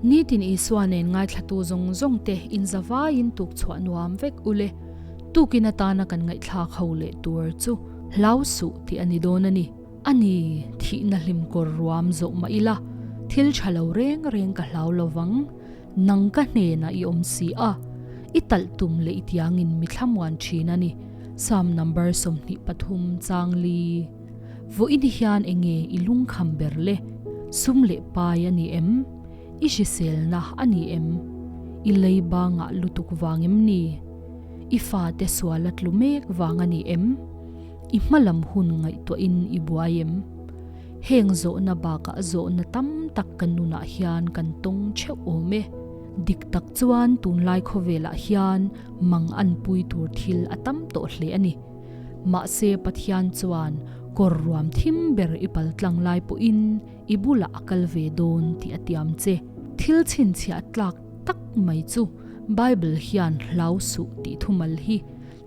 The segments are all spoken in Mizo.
Nitin Isua nen ngaithlatu zawng zawng te inzavaiin tuk chhuah nuam vek ule. Tukin atana kan ngaihthlak ho leh tur chu hlau suh tih a ni dawn a ni. A ni, thihna hlim kawr ruam zawh mah ila, thil tha lo reng reng ka hlau lo vang. Nang ka hnenah i awm si a, i talh tum leh i tiangin mi thlamuan thin a ni. Psalm number 23 chang li. Vawiin hian enge i lungkham ber le? Sum leh pai a ni em? I hriselna a ni em? I leiba ngah lutuk vang em ni? I fate sual a tlu mek vang a ni em? I hmalam hun ngaihtuahin i buai em? Heng zawhna bakah zawhna tam tak kan nunah hian kan tawng theuh awm e. Dik tak chuan tunlai khawvelah hian mang an pui tur thil a tam tawh hle a ni. Mahse Pathian chuan kawr ruam thim ber i pal tlang lai pawhin i bulah a kal ve dawn tih a tiam che. Thil chhinchhiah tlak tak mai chu Bible hian hlau suh tih thumal hi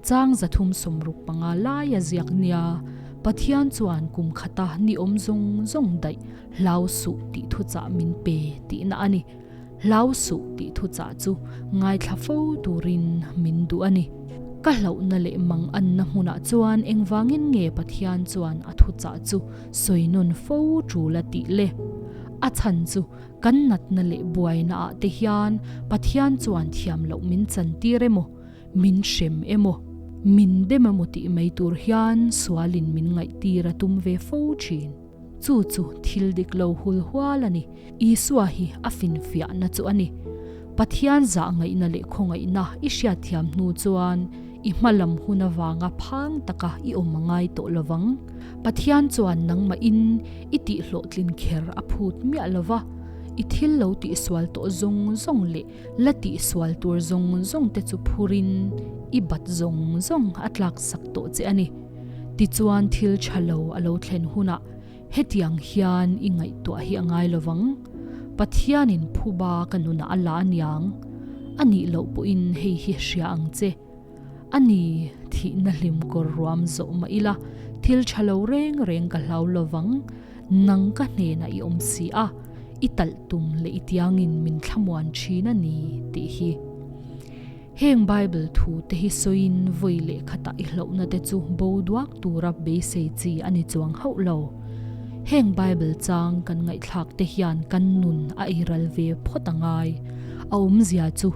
Chang 365 laia ziak nia, Pathian chuan kum khata ni awm zawng zawng daih hlau suh tih thuchah min pe tihna a ni. Hlau suh tih thuchah chu ngaithla fo turin min duh a ni. Ka hlauhna leh mang anna hmunah chuan engvangin nge Pathian chuan a thuchah chu sawi nawn fo tul a tih le? A chhan chu kan natna leh buainaah te hian Pathian chuan thiam loh min chantir emaw? Min hrem emaw, min dem emaw tih mai tur hian sualin min ngaihtir a tum ve fo thin. Chu chu thil dik lo hul hual a ni. Isua hi a finfiahna chu a ni. Pathian zah ngaihna leh khawngaihna i hriatthiam hnu chuan i hmalam hun avanga phang taka i awm a ngai tawh lovang. Pathian chuan nangmahin i tihhlawhtlin kher a phut miah lova, i thil lo tihsual tawh zawng zawng leh La tihsual tur zawng zawng te chu phurin i bat zawng zawng a tlak sak tawh che a ni. Tichuan thil tha lo a lo thlen hunah hetiang hian i ngaihtuah hi a ngai lovang. Pathianin phuba ka nunah a la aniang. A nih loh pawhin hei hi hria ang che. A ni, thihna hlim kawr ruam zawh mah ila, thil tha lo reng reng ka hlau lovang, nang ka hnenah i awm si a, i talh tum leh i tiangin min thlamuan thin a ni, tih hi. Heng Bible thu te hi sawiin vawi leh khatah i hlauhna te chu bo duak tura beisei chi a ni chuang hauh lo. Heng Bible chang kan ngaihthlak te hian kan nun a eiral ve phawt a ngai. A awmzia chu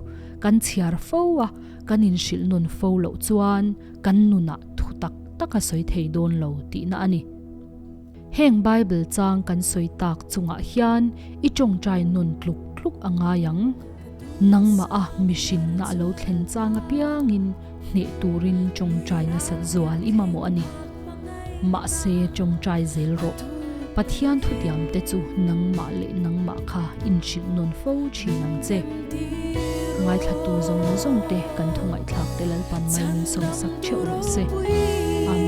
kan chhiar fo a, Kan inhrilh nawn fo loh chuan kan nunah thu tak tak a sawi thei dawn lo tihna a ni. Heng Bible chang kan sawi tak chungah hian i tawngtai nawn tluk tluk a ngai ang. Nangmah a mihrinna a lo thlen chang apiangin hneh turin tawngtai nasat zual i mamawh a ni. Mahse tawngtai zel rawh. Pathian thutiam te chu nangmah leh nangmah kha inhrilh nawn fo thin ang che. Ngaithlatu zawng zawng te kan thawngaihthlak te Lalpan mai min sawmsak theuh rawh se. Amen.